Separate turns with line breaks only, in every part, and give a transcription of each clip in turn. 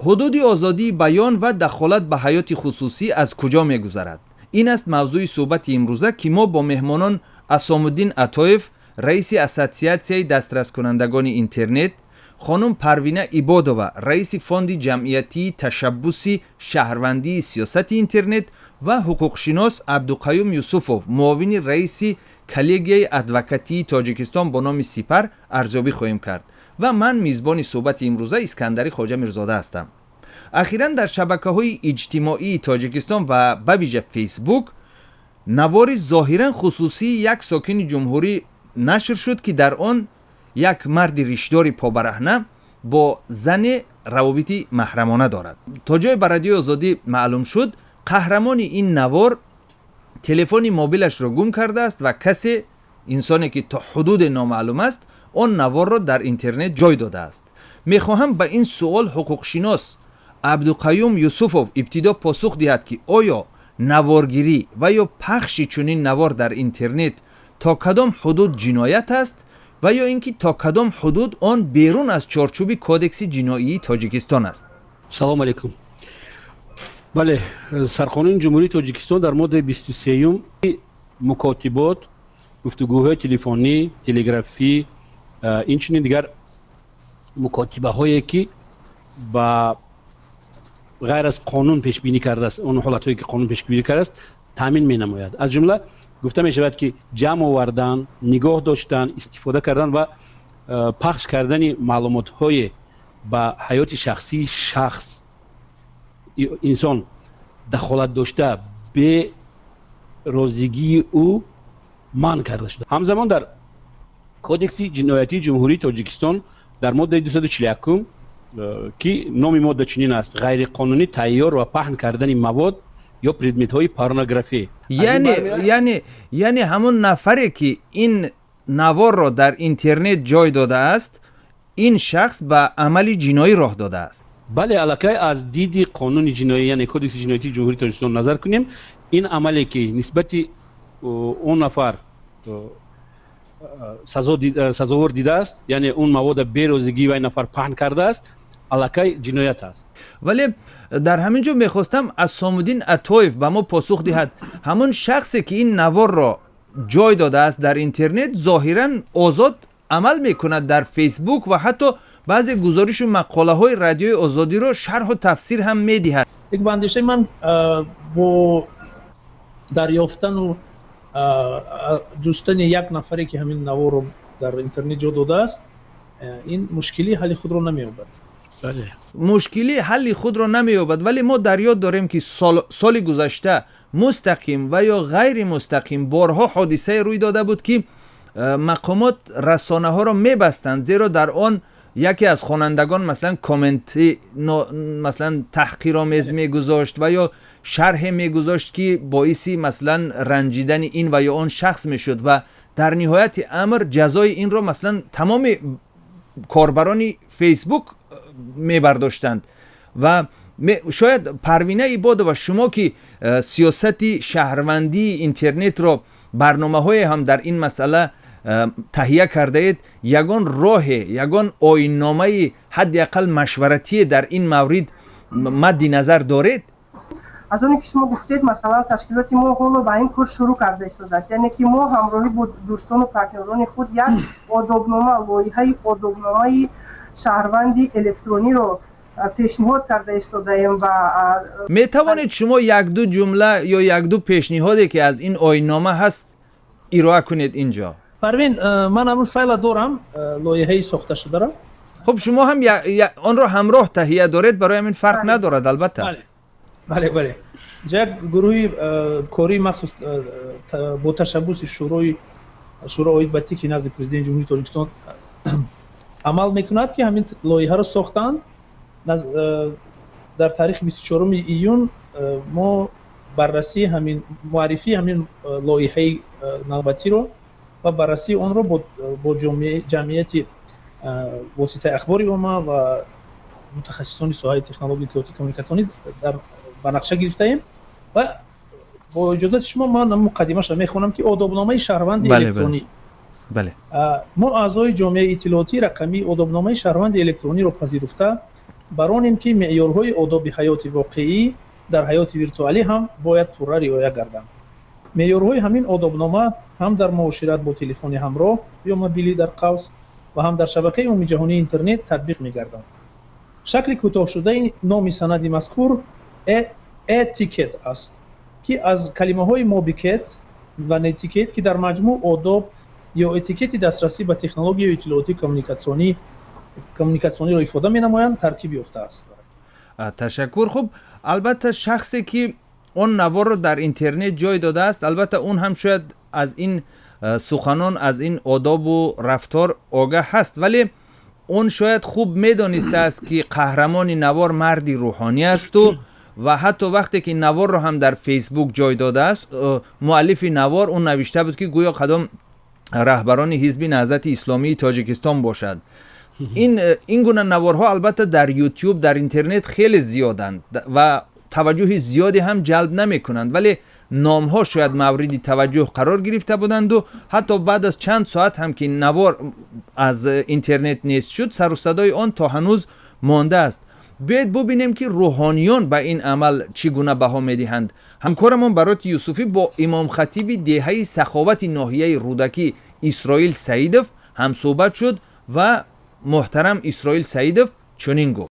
Ҳудуди озодии баён ва дахолат ба ҳаёти хусусӣ аз куҷо мегузарад? Ин аст мавзӯи суҳбати имрӯза, ки мо бо меҳмонон Асомуддин Атоев, раиси Ассотсиатсияи дастраскунандагони интернет, хонум Парвина Ибодова, раиси Фонди ҷамъиятии ташаббуси шаҳрвандии сиёсати интернет, ва ҳуқуқшинос Абдуқаюм Юсуфов, муовини раиси Коллегияи адвокатии Тоҷикистон бо номи Сипар, арзёбӣ хоҳем кард. Ва ман мизбони суҳбати имрӯза Искандари Хоҷа Мирзода ҳастам. Ахиран дар шабакаҳои иҷтимоии Тоҷикистон ва ба вижа Фейсбук навори зоҳиран хусусии як сокини ҷумҳурӣ нашр шуд, ки дар он як марди ришдори побараҳна бо зане равобити маҳрамона дорад. То ҷое ба Радиои Озодӣ маълум шуд, қаҳрамони ин навор телефони мобилашро гум кардааст ва касе, инсоне ки то ҳудуде номаълум аст, он наворро дар интернет ҷой додааст. Мехоҳам ба ин суол ҳуқуқшинос Абдуқаюм Юсуфов ибтидо посух диҳад, ки оё наворгирӣ ва ё пахши чунин навор дар интернет то кадом ҳудуд ҷиноят аст ва ё ин ки то кадом ҳудуд он берун аз чорчӯби Кодекси ҷиноии Тоҷикистон аст.
Салому алайкум. Бале, Сарқонуни Ҷумҳурии Тоҷикистон дар моддаи 23-юм мукотибот, гуфтугӯҳои телефонӣ, телеграфӣ, инчунин дигар мукотибаҳое, ки ба ғайр аз қонун пешбинӣ кардааст, он ҳолатҳое, ки қонун пешбинӣ кардааст, таъмин менамояд. Аз ҷумла гуфта мешавад, ки ҷамъ овардан, нигоҳ доштан, истифода кардан ва пахш кардани маълумотҳое ба ҳаёти шахсии шахс, инсон дахолат дошта, бе розигии ӯ манъ карда шуда. Ҳамзамон дар Кодекси ҷиноятии Ҷумҳурии Тоҷикистон дар моддаи 241, ки номи модда чунин аст: ғайриқонунӣ тайёр ва паҳн кардани мавод ё предметҳои порнографӣ.
Яъне ҳамон нафаре, ки ин наворро дар интернет ҷой додааст, ин шахс ба амали ҷиноӣ роҳ додааст.
Бале, аллакай аз диди қонуни ҷиноӣ, яъне Кодекси ҷиноятии Ҷумҳурии Тоҷикистон назар кунем, ин амале, ки нисбати он нафар сазовор дидааст, яъне он мавода берозигии вай нафар паҳн кардааст, аллакай ҷиноят аст.
Вале дар ҳамин ҷо мехостам Асомуддин Атоев ба мо посух диҳад. Ҳамон шахсе, ки ин наворро ҷой додааст дар интернет, зоҳиран озод амал мекунад дар Фейсбук ва ҳатто баъзе гузоришу мақолаҳои Радиои Озодиро шарҳу тафсир ҳам медиҳад.
Як ба андешаи ман, бо дарёфтану ҷустани як нафаре, ки ҳамин наворро дар интернет ҷо додааст, ин мушкилӣ ҳалли худро намеёбад.
Мушкилӣ ҳалли худро намеёбад, вале мо дар ёд дорем, ки соли гузашта мустақим ва ё ғайримустақим борҳо ҳодисае рӯй дода буд, ки мақомот расонаҳоро мебастанд, зеро дар он яке аз хонандагон, масалан, комменти, масалан, таҳқиромез мегузошт ва ё шарҳе мегузошт, ки боиси, масалан, ранҷидани ин ва ё он шахс мешуд, ва дар ниҳояти амр ҷазои инро, масалан, тамоми корбарони Фейсбук мебардоштанд. Ва шояд, Парвина Ибодова, шумо, ки сиёсати шаҳрвандии интернетро, барномаҳое ҳам дар ин масъала таҳия кардаед, ягон роҳе, ягон оинномаи ҳадди ақал машваратие дар ин маврид мадди назар доред?
Аз оне ки шумо гуфтед, масалан, ташкилоти мо ҳоло ба ин кор шурӯъ карда истодааст, яъне ки мо ҳамроҳӣ бо дӯстону партнёрони худ як одобнома, лоиҳаи одобномаи шаҳрванди электрониро пешниҳод карда истодаем ва
Метавонед шумо якду ҷумла ё якду пешниҳоде, ки аз ин оиннома ҳаст, ироа кунед инҷо?
Парвин, ман ҳамун файла дорам, лоиҳаи сохташударо.
Хуб, шумо ҳам онро ҳамроҳ таҳия доред, барои ҳамин фарқ надорад, албатта.
Бале, як гурӯҳи кории махсус бо ташаббуси Шӯро оид ба ТИКи назди Президенти Ҷумҳурии Тоҷикистон амал мекунад, ки ҳамин лоиҳаро сохтанд. Дар таърихи 24 июн мо баррасии ҳамин, муаррифии ҳамин лоиҳаи навбатиро ва баррасии онро бо ҷамъияти воситаи ахбори омма ва мутахассисони соҳаи технологияи иттилоотӣ коммуникатсионӣ дар ба нақша гирифтаем. Ва бо иҷозати шумо ман муқаддимаша мехонам, ки одобномаи шаҳрванди электронӣ. Мо, аъзои ҷомеаи иттилоотӣ рақамии, одобномаи шаҳрванди электрониро пазируфта, Бар онем, ки меъёрҳои одоби ҳаёти воқеӣ дар ҳаёти виртуалӣ ҳам бояд пурра риоя гарданд. Меъёрҳои ҳамин одобнома ҳам дар муошират бо телефони ҳамроҳ ё мобилӣ дар қавс ва ҳам дар шабакаи умумиҷаҳонии интернет татбиқ мегарданд. Шакли кӯтоҳшудаи номи санади мазкур Этикет аст, ки аз калимаҳои мобикет ва нетикет, ки дар маҷмӯъ одоб ё этикети дастрасӣ ба технологияи иттилоотӣ коммуникатсиониро ифода менамоянд, таркиб ёфтааст.
Ташаккур. Хуб, албатта, шахсе ки он наворро дар интернет ҷой додааст, албатта, он ҳам шояд аз ин суханон, аз ин одобу рафтор огаҳ ҳаст, вале он шояд хуб медонистааст, ки қаҳрамони навор марди рӯҳонӣ асту ва ҳатто вақте ки наворро ҳам дар Фейсбук ҷой додааст, муаллифи навор он навишта буд, ки гӯё кадом раҳбарони Ҳизби Наҳзати Исломии Тоҷикистон бошад. Ин гуна наворҳо, албатта, дар Ютюб, дар интернет хеле зиёданд ва таваҷҷӯҳи зиёде ҳам ҷалб намекунанд, вале номҳо шояд мавриди таваҷҷӯҳ қарор гирифта буданду ҳатто баъд аз чанд соат ҳам ки навор аз интернет нест шуд, сару садои он то ҳанӯз мондааст. Биёед бубинем, ки рӯҳониён ба ин амал чӣ гуна баҳо медиҳанд. Ҳамкорамон Бароти Юсуфӣ бо имомхатиби деҳаи Саховати ноҳияи Рӯдакӣ Исроил Саидов ҳамсӯҳбат шуд ва муҳтарам Исроил Саидов чунин гуфт: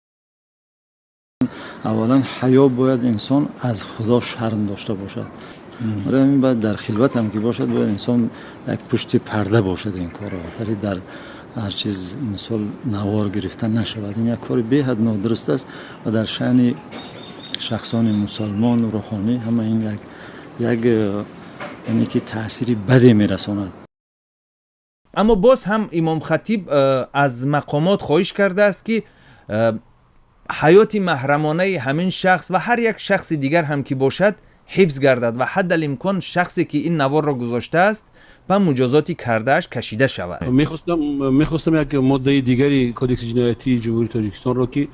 Аввалан, ҳаё бояд, инсон аз Худо шарм дошта бошад. Барои ҳамин бояд дар хилват ҳам ки бошад, бояд инсон як пушти парда бошад. Ин корро тари дар ҳар чиз, мисол, навор гирифта нашавад. Ин як кори беҳад нодуруст аст ва дар шаъни шахсони мусалмон, рӯҳонӣ, ҳама ин як, яъне ки, таъсири баде мерасонад.
Аммо боз ҳам имомхатиб аз мақомот хоҳиш кардааст, ки ҳаёти маҳрамонаи ҳамин шахс ва ҳар як шахси дигар ҳам ки бошад, ҳифз гардад ва ҳаддалимкон шахсе ки ин наворро гузоштааст, ба муҷозоти кардааш кашида шавад.
Мехостам як моддаи дигари Кодекси ҷиноятии Ҷумҳурии Тоҷикистонро, ки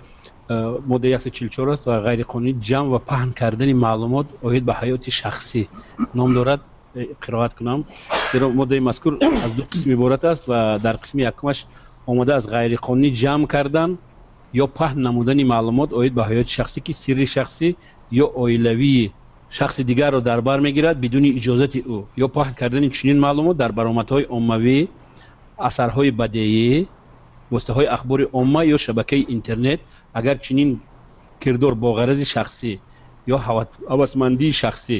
моддаи 144 аст ва ғайриқонунӣ ҷамъ ва паҳн кардани маълумот оид ба ҳаёти шахсӣ ном дорад, қироат кунам, зеро моддаи мазкур аз ду қисм иборат аст ва дар қисми якумаш омада аз ғайриқонунӣ ҷамъ кардан ё паҳн намудани маълумот оид ба ҳаёти шахсӣ, ки сирри шахсӣ ё оилавии шахси дигарро дар бар мегирад, бидуни иҷозати ӯ, ё паҳн кардани чунин маълумот дар баромадҳои оммавӣ, асарҳои бадеӣ, воситаҳои ахбори омма ё шабакаи интернет, агар чунин кирдор бо ғарази шахсӣ ё ҳавасмандии шахсӣ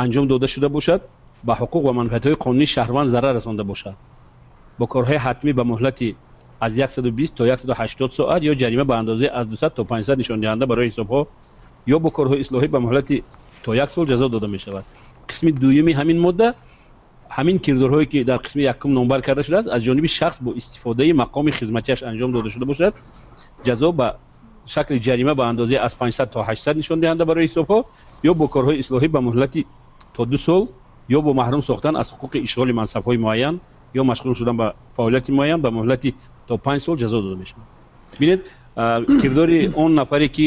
анҷом дода шуда бошад, ба ҳуқуқ ва манфиатҳои қонунии шаҳрванд зарар расонда бошад, бо корҳои ҳатмӣ ба муҳлати аз 120 то 180 соат ё ҷарима ба андозаи аз 200 то 500 нишондиҳанда барои ҳисобҳо ё бо корҳои ислоҳӣ ба муҳлати то як сол ҷазо дода мешавад. Қисми дуюми ҳамин модда: ҳамин кирдорҳое, ки дар қисми якум номбар карда шудааст, аз ҷониби шахс бо истифодаи мақоми хизматиаш анҷом дода шуда бошад, ҷазо ба шакли ҷарима ба андозаи аз 500 то 800 нишондиҳанда барои ҳисобҳо ё бо корҳои ислоҳӣ ба муҳлати то 2 сол ё бо маҳрум сохтан аз ҳуқуқи ишғоли мансабҳои муайян ё машғул шудан ба фаъолияти муайян ба муҳлати то 5 сол ҷазо дода мешавад. Бинед, кирдори он нафаре, ки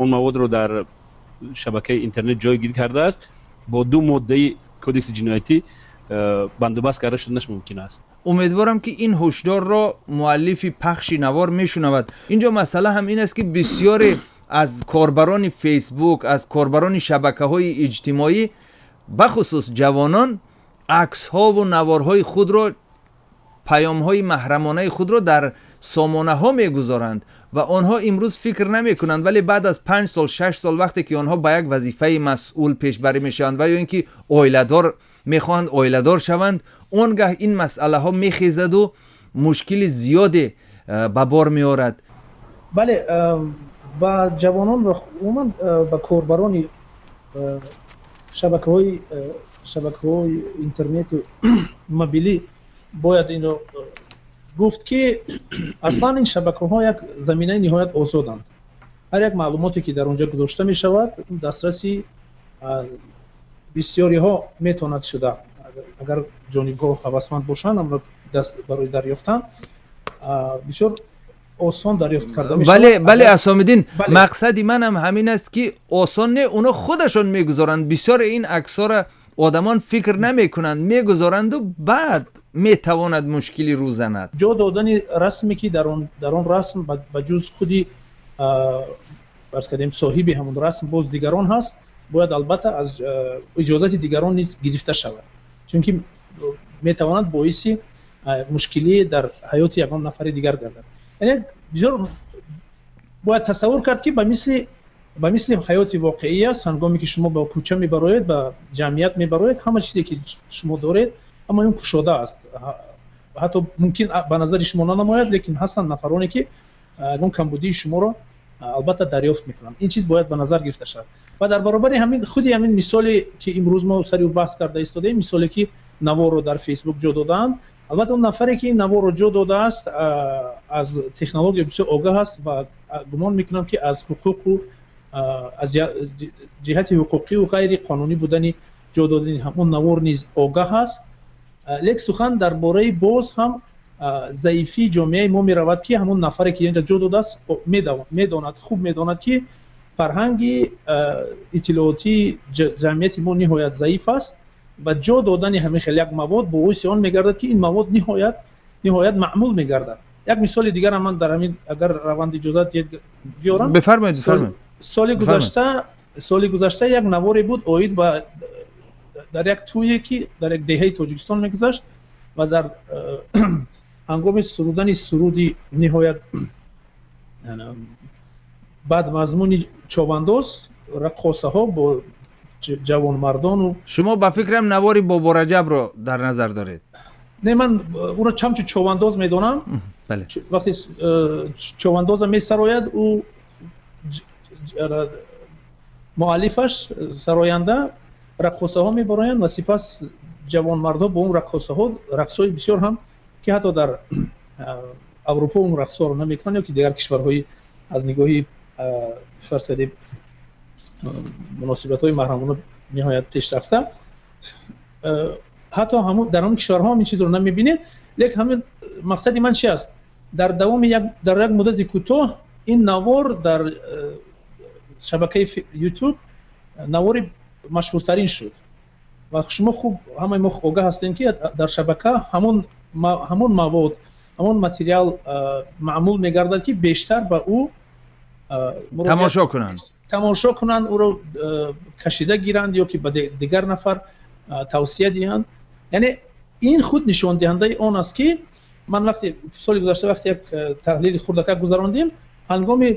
он маводро дар шабакаи интернет ҷойгир кардааст, бо ду моддаи Кодекси ҷиноятӣ бандубаст карда шуданаш мумкин аст.
Умедворам, ки ин ҳушдорро муаллифи пахши навор мешунавад. Инҷо масъала ҳам ин аст, ки бисёре аз корбарони Фейсбук, аз корбарони шабакаҳои иҷтимоӣ, бахусус ҷавонон, аксҳову наворҳои худро, паёмҳои маҳрамонаи худро дар сомонаҳо мегузоранд ва онҳо имрӯз фикр намекунанд, вале баъд аз 5 сол, 6 сол, вақте ки онҳо ба як вазифаи масъул пешбарӣ мешаванд ва ё ин ки оиладор мехоҳанд, оиладор шаванд, он гаҳ ин масъалаҳо мехезаду мушкили зиёде ба бор меорад.
Бале, ба ҷавонон ва умуман ба корбарони шабакаҳои интернету мобилӣ бояд инро гуфт, ки аслан ин шабакаҳо як заминаи ниҳоят озоданд. Ҳар як маълумоте, ки дар он ҷо гузошта мешавад, дастраси бисёриҳо метавонад шуда, агар ҷонибҳо ҳавасманд бошанд, барои дарёфтан бисёр осон дарёфт карда.
Бале, Асомиддин, мақсади манам ҳамин аст, ки осон не, оно худашон мегузоранд. Бисёре ин аксҳоро одамон фикр намекунанд, мегузоранду баъд метавонад мушкилӣ рӯ занад.
Ҷо додани расме, ки дар он расм ба ҷуз худи, фарз кардем, соҳиби ҳамон расм боз дигарон ҳаст, бояд албатта аз иҷозати дигарон низ гирифта шавад, чунки метавонад боиси мушкилӣ дар ҳаёти ягон нафари дигар гардад. Яъне бисёр бояд тасаввур кард, ки ба мисли ҳаёти воқеӣ аст. Ҳангоме ки шумо ба кӯча мебароед, ба ҷамъият мебароед, ҳама чизе, ки шумо доред, ҳама он кушода аст. Ҳатто мумкин ба назари шумо нанамояд, лекин ҳастанд нафароне, ки ягон камбудии шуморо албатта дарёфт мекунанд. Ин чиз бояд ба назар гирифта шавад. Ва дар баробари ҳамин, худи ҳамин мисоле, ки имрӯз мо сари ӯ баҳс карда истодаем, мисоле, ки наворро дар Фейсбук ҷо додаанд, албатта он нафаре, ки ин наворро ҷо додааст, аз технология бисёр огаҳ аст ва гумон мекунам, ки аз ҳуқуқу аз ҷиҳати ҳуқуқию ғайри қонунӣ будани ҷо додани ҳамон навор низ огаҳ аст. Лек сухан дар бораи боз ҳам заифии ҷомеаи мо меравад, ки ҳамон нафаре, ки инро ҷо додааст, медонад, хуб медонад, ки фарҳанги иттилоотии ҷамъияти мо ниҳоят заиф аст ва ҷо додани ҳамин хел як мавод боиси он мегардад, ки ин мавод ниҳоят маъмул мегардад. Як мисоли дигарам ман дар ҳамин, агар раванд иҷозат биёрам.
Бифармоед, бифармоед.
Соли гузашта як наворе буд оид ба дар як тӯе, ки дар як деҳаи Тоҷикистон мегузашт, ва дар ҳангоми сурудани суруди ниҳоят бадмазмуни човандоз раққосаҳо бо ҷавонмардону
Шумо ба фикрам навори Бобораҷабро дар назар доред.
Не, ман ӯро ҳамчун човандоз медонам. Вақте човандоза месарояд, ӯ муаллифаш, сароянда, раққосаҳо мебароянд ва сипас ҷавонмардҳо бо он раққосаҳо рақсҳои бисёр ҳам, ки ҳатто дар Аврупо он рақсҳоро намекунанд ё ки дигар кишварҳои аз нигоҳи, фарз кардем, муносибатҳои маҳрамона ниҳоят пешрафта, ҳатто дар ҳамон кишварҳо ҳам ин чизро намебинед. Лек ҳамин мақсади ман чи аст? Дар давоми дар як муддати кӯтоҳ ин навор дар шабакаи Ютуб навори машҳуртарин шуд. Ва шумо хуб, ҳамаи мо огаҳ ҳастем, ки дар шабака ҳамон мавод, ҳамон материал маъмул мегардад, ки бештар ба ӯ
тамошо кунанд.
Тамошо кунанд, ӯро кашида гиранд ё ки ба дигар нафар тавсия диҳанд. Яъне ин худ нишондиҳандаи он аст, ки ман вақте соли гузашта, вақте як таҳлили хурдакак гузарондем, ҳангоми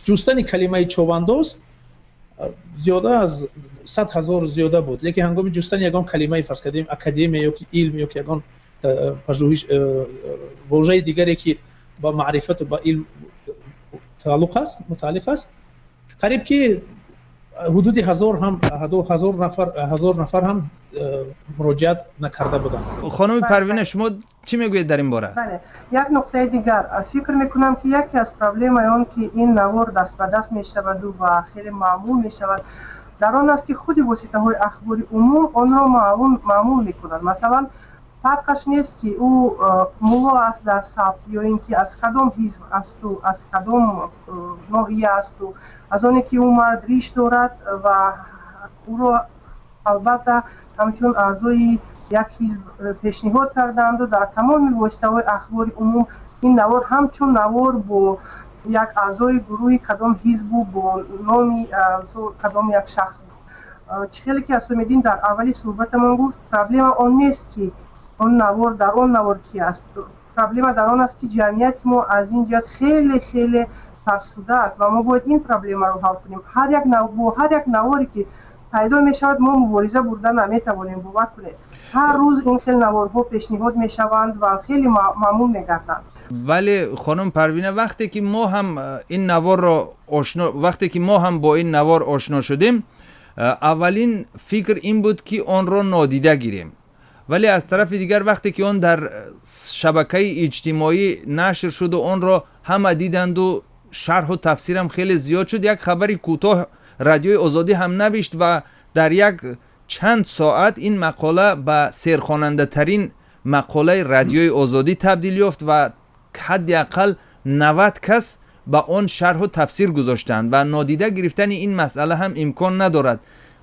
ҷустани калимаи човандоз зиёда аз 100 000 зиёда буд, лекин ҳангоми ҷустани ягон калимаи, фарз кардем, академия ё ки илм ё ки ягон пажӯҳиш, вожаи дигаре, ки ба маърифату ба илм тааллуқ аст, мутааллиқ аст, қариб ки ҳудуди ҳазор ҳам, ҳазор нафар, 1000 нафар ҳам муроҷиат накарда буданд.
Хонуми Парвина, шумо чӣ мегӯед дар ин бора?
Бале, як нуқтаи дигар. Фикр мекунам, ки яке аз проблемаи он, ки ин навор даст ба даст мешаваду ва хеле маъмул мешавад, дар он аст, ки худи воситаҳои ахбори умум онро маъмул мекунанд. Масалан, фарқаш нест, ки ӯ мулло аст дар сабт ё ин ки аз кадом ҳизб асту аз кадом ноҳия асту аз оне ки ӯ мард риш дорад ва ӯро албатта ҳамчун аъзои як ҳизб пешниҳод кардаанду дар тамоми воситаҳои ахбори умум ин навор ҳамчун навор бо як аъзои гурӯҳи кадом ҳизбу бо номи кадом як шахс. Чӣ хеле ки Асомиддин дар аввали суҳбатамон гуфт, проблема он нест, ки он навор, дар он навор ки аст. Проблема дар он аст, ки ҷамъияти мо аз ин ҷиҳат хеле хеле фарсуда аст ва мо бояд ин проблемаро ҳал кунем. Ҳар як бо ҳар як наворе, ки пайдо мешавад, мо мубориза бурда наметавонем. Бовар кунед, ҳар рӯз ин хел наворҳо пешниҳод мешаванд ва хеле маъмул мегарданд.
Вале, хонум Парвина, вақте ки мо ҳам ин наворро ошно вақте ки мо ҳам бо ин навор ошно шудем, аввалин фикр ин буд, ки онро нодида гирем. Вале аз тарафи дигар, вақте ки он дар шабакаи иҷтимоӣ нашр шуду онро ҳама диданду шарҳу тафсирам хеле зиёд шуд, як хабари кӯтоҳ Радиои Озодӣ ҳам навишт ва дар як чанд соат ин мақола ба серхонандатарин мақолаи Радиои Озодӣ табдил ёфт ва ҳадди ақал 90 кас ба он шарҳу тафсир гузоштанд ва нодида гирифтани ин масъала ҳам имкон надорад.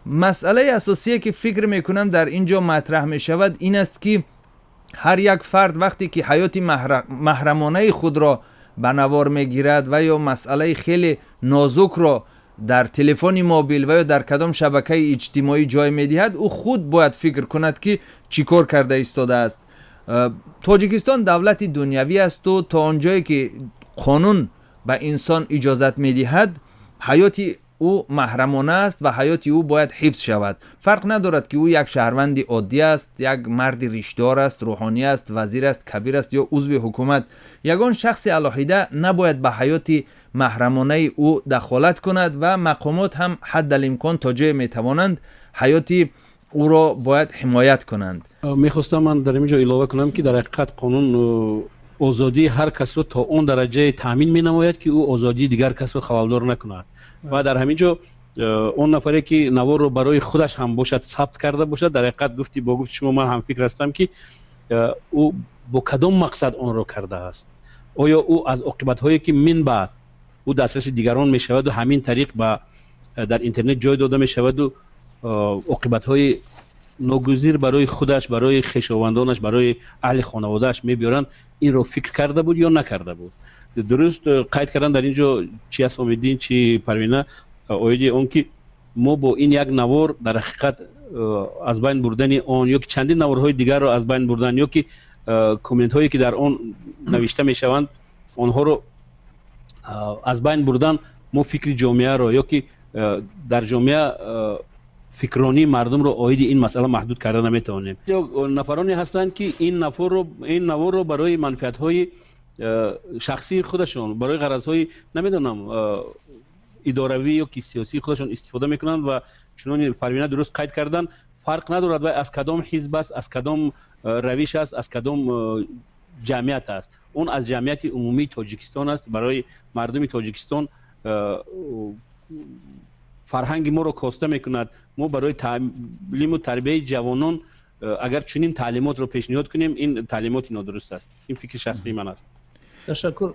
Масъалаи асосие, ки фикр мекунам, дар ин ҷо матраҳ мешавад, ин аст, ки ҳар як фард, вақте ки ҳаёти маҳрамонаи худро ба навор мегирад ва ё масъалаи хеле нозукро дар телефони мобил ва ё дар кадом шабакаи иҷтимоӣ ҷой медиҳад, ӯ худ бояд фикр кунад, ки чӣ кор карда истодааст. Тоҷикистон давлати дунявӣ асту то он ҷое ки қонун ба инсон иҷозат медиҳад, ҳаёти ӯ маҳрамона аст ва ҳаёти ӯ бояд ҳифз шавад. Фарқ надорад, ки ӯ як шаҳрванди оддӣ аст, як марди ришдор аст, рӯҳонӣ аст, вазир аст, кабир аст ё узви ҳукумат. Ягон шахси алоҳида набояд ба ҳаёти маҳрамонаи ӯ дахолат кунад ва мақомот ҳам ҳаддалимкон то ҷое метавонанд, ҳаёти ӯро бояд ҳимоят кунанд.
Мехостам ман дар ин ҷо илова кунам, ки дар ҳақиқат қонун озодии ҳар касро то он дараҷае таъмин менамояд, ки ӯ озодии дигар касро халалдор накунад. Ва дар ҳамин ҷо он нафаре, ки наворро барои худаш ҳам бошад, сабт карда бошад, дар ҳақиқат гуфти бо гуфти шумо ман ҳамфикр ҳастам, ки ӯ бо кадом мақсад онро кардааст. Оё ӯ аз оқибатҳое, ки мин баъд ӯ дастраси дигарон мешаваду ҳамин тариқ ба дар интернет ҷой дода мешаваду оқибатҳои ногузир барои худаш, барои хешовандонаш, барои аҳли хонаводааш мебиёранд, инро фикр карда буд ё накарда буд? Дуруст қайд кардан дар ин ҷо чи Асомиддин, чи Парвина, оиди он ки мо бо ин як навор дар ҳақиқат аз байн бурдани он ё ки чандин наворҳои дигарро аз байн бурдан ё ки комментҳое, ки дар он навишта мешаванд, онҳоро аз байн бурдан, мо фикри ҷомеаро ё ки дар ҷомеа фикронии мардумро оиди ин масъала маҳдуд карда наметавонем. Нафароне ҳастанд, ки ин наворро барои манфиатҳои шахсии худашон, барои ғаразҳои, намедонам, идоравӣ ё ки сиёсии худашон истифода мекунанд. Ва чунони Фарвина дуруст қайд кардан, фарқ надорад, вай аз кадом ҳизб аст, аз кадом равиш аст, аз кадом ҷамъият аст. Он аз ҷамъияти умумии Тоҷикистон аст, барои мардуми Тоҷикистон фарҳанги моро коста мекунад. Мо барои таълиму тарбияи ҷавонон агар чунин таълимотро пешниҳод кунем, ин таълимоти нодуруст аст. Ин фикри шахсии ман аст.
Ташаккур.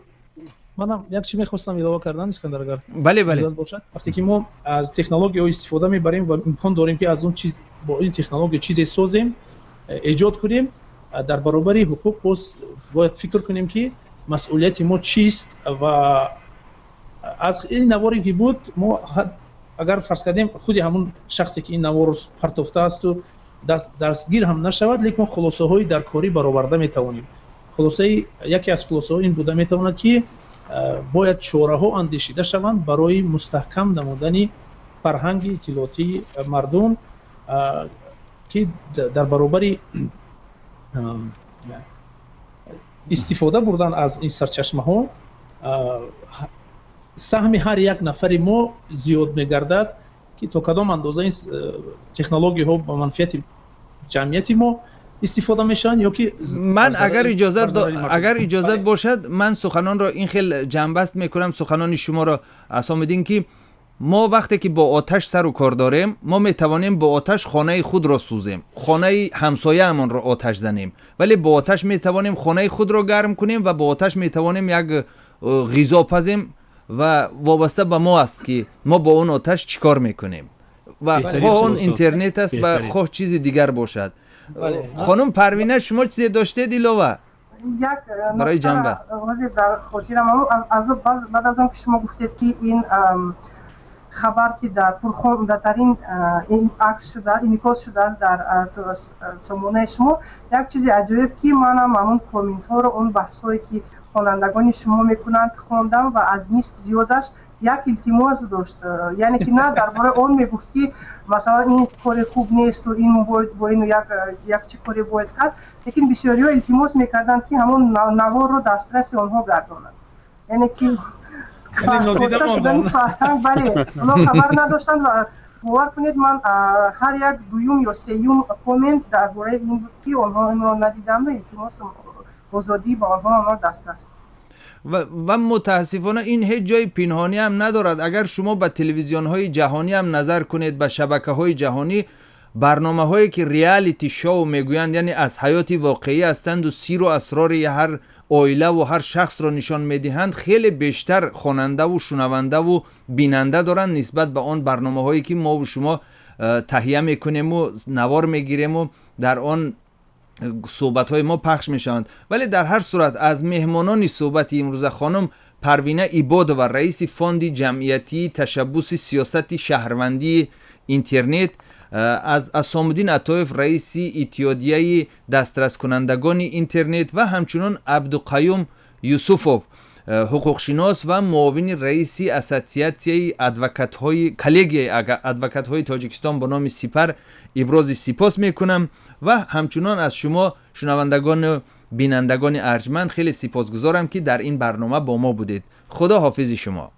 Манам як чи мехостам илова кардан, Искандар, агар
Бале.
бошад. Вақте ки мо аз технологияҳо истифода мебарем ва имкон дорем, ки аз он чиз, бо ин технология чизе созем, эҷод кунем, дар баробари ҳуқуқ боз бояд фикр кунем, ки масъулияти мо чист. Ва аз ин наворе ки буд, мо агар фарз кардем, худи ҳамун шахсе, ки ин наворро партофтаасту дастгир ҳам нашавад, лекин мо хулосаҳои дар корӣ бароварда метавонем. Хулосаи яке аз хулосаҳо ин буда метавонад, ки бояд чораҳо андешида шаванд барои мустаҳкам намудани фарҳанги иттилоотии мардум, ки дар баробари истифода бурдан аз ин сарчашмаҳо саҳми ҳар як нафари мо зиёд мегардад, ки то кадом андоза ин технологияҳо ба манфиати ҷамъияти мо истифода мешаванд ё ки
Ман агар иҷозат бошад, ман суханонро ин хел ҷамъбаст мекунам, суханони шуморо, Асомиддин, ки мо вақте ки бо оташ сару кор дорем, мо метавонем бо оташ хонаи худро сӯзем, хонаи ҳамсояамонро оташ занем, вале бо оташ метавонем хонаи худро гарм кунем ва бо оташ метавонем як ғизо пазем. Ва вобаста ба мо аст, ки мо бо он оташ чӣ кор мекунем, ва хоҳ он интернет аст ва хоҳ чизи дигар бошад. Хонум Парвина, шумо чизе доштед илова?
Як
барои ҷамъбаст.
Дар хотирам, баъд аз он ки шумо гуфтед, ки ин хабар, ки дар пурхондатарин ин акс шуда, инъикос шудааст дар сомонаи шумо, як чизи аҷоиб, ки манам ҳамон комментҳоро, он баҳсҳое, ки хонандагони шумо мекунанд, хондам ва аз нисф зиёдаш як илтимос дошт. Яъне ки на дар бораи он мегуфт, ки масалан ин кори хуб несту ин бо ин як чӣ коре бояд кард, лекин бисёриҳо илтимос мекарданд, ки ҳамон наворро дастраси онҳо гардонанд. Яъне ки бале, онҳо хабар надоштанд. Ва бовар кунед, ман ҳар як дуюм ё сеюм коммент дар бораи ин буд, ки онҳо инро надиданд, илтимос, озодӣ ба онҳо, онҳо дастрас.
Ва мутаассифона ин ҳеҷ ҷои пинҳонӣ ҳам надорад. Агар шумо ба телевизионҳои ҷаҳонӣ ҳам назар кунед, ба шабакаҳои ҷаҳонӣ, барномаҳое, ки реалити шоу мегӯянд, яъне аз ҳаёти воқеӣ ҳастанду сиру асрори ҳар оилаву ҳар шахсро нишон медиҳанд, хеле бештар хонандаву шунавандаву бинанда доранд нисбат ба он барномаҳое, ки мову шумо таҳия мекунему навор мегирему дар он суҳбатҳои мо пахш мешаванд. Вале дар ҳар сурат аз меҳмонони суҳбати имрӯза хонум Парвина Ибодова, раиси фонди ҷамъиятии ташаббуси сиёсати шаҳрвандии интернет, аз Асомуддин Атоев, раиси иттиҳодияи дастраскунандагони интернет, ва ҳамчунон Абдуқаюм Юсуфов, ҳуқуқшинос ва муовини раиси ассотсиатсияи адвокатҳои коллегияи адвокатҳои Тоҷикистон бо номи Сипар ибрози сипос мекунам. Ва ҳамчунон аз шумо, шунавандагону бинандагони арҷманд, хеле сипосгузорам, ки дар ин барнома бо мо будед. Худо ҳофизи шумо.